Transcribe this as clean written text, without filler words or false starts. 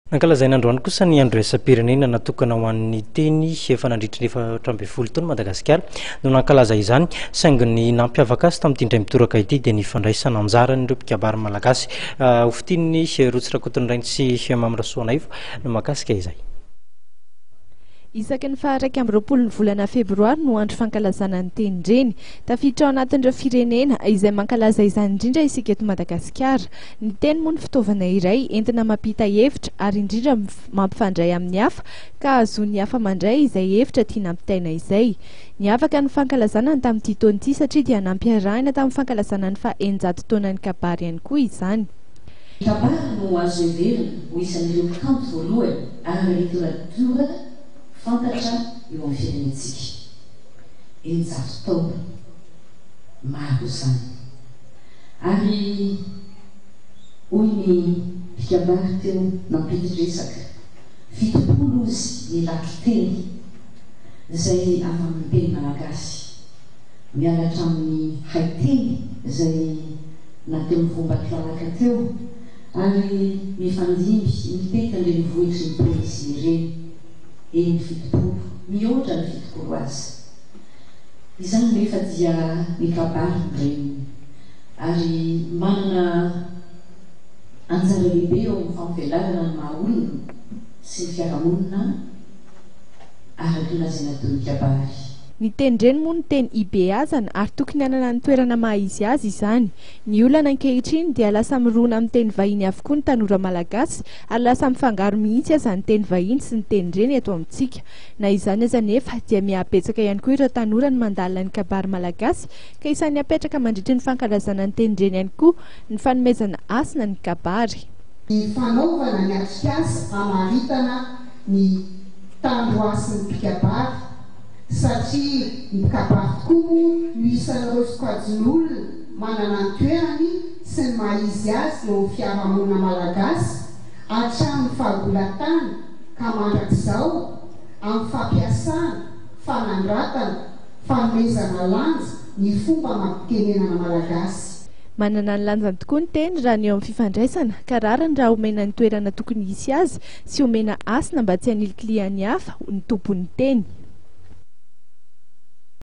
Nankalazaina androany kosa ny andro iraisam-pirenena natokana ho an'ny teny. Efa nandritry ny 14 taona Madagasikara no nankalaza izany, saingy ny nampiavaka azy tamin'ity indray mitoraka ity dia ny fandraisana anjaran'ireo mpikabary malagasy. Ho fintinin'i Rotsy Rakotonirainy sy Mamy Rasoanaivo no mahakasika izay. Isaky ny faha-21 ny volana febroary no andro fankalazana ny tenin-dreny. Tafiditra ao anatin'ireo firenena izay mankalaza izany indrindra isika eto Madagasikara. Ny teny moa no fitaovana iray entina mampita hevitra ary indrindra mampifandray amin'ny hafa ka ahazoan'ny hafa mandray izay hevitra tiana ampitaina izay. Niavaka ny fankalazana ny tamin'ity taona ity satria dia nampiarahina tamin'ny fankalazana ny faha 600 taonan'ny kabary ihany koa izany. Ny kabary no azo heverina ho isan'ireo kanto voalohany ara-literatiora fantatra eo amin'ny firenentsika. 600 taona. Maro izany. Ary hoy ny mpikabary teo nampidi-dresaka, 70 ozy ny latro-teny izay avy amin'ny teny malagasy, miala hatramin'ny haiteny izay nataon'i Vombatlalaka teo ary mifandimby mitety an-drenivohitry ny poezia ireny, eny 70, mihoatra ny 70 aza. Izany nefa dia ny kabary ny reniny ary manana anjara lehibe eo amin'ny fampivelarana ny maha olona sy ny fiarahamonina araka ny lazaina teo ny kabary. Ny tenin-dreny moa no teny ibeazana ary tokony hanana ny toerana maha izy azy izany. Ny olana ankehitriny dia lasa mirona amin'ny teny vahiny avokoa ny tanora malagasy ary lasa mifangaro mihitsy aza ny teny vahiny sy ny tenin-dreny eto amintsika. Na izany aza anefa dia mihabetsaka ihany koa ireo tanora ny mandalina ny kabary malagasy ka isan'ny apetraka mandritry ny fankalazana ny tenin-dreny ihany koa ny fanomezana hasina ny kabary. Ny fanaovana ny atrikasa hamaritana ny tandrohasin'ny mpikabary satria ny mpikabary tokoa moa no isan'ireo sokajin'olona manana ny toerany sy ny maha izy azy eo amin'ny fiarahamonina malagasy hatramin'ny fahagolatany ka mandrakizao amin'ny fampiasana, fanandratana, fanomezana lanja ny fomba amam-pitenenana malagasy. Manana ny lanjany tokoa ny teny raha ny eo amin'ny fifandraisana, ka rariny raha omena ny toerana tokony hisy azy sy omena hasina mba tsy hanilikilihan'ny hafa ny tompon'ny teny.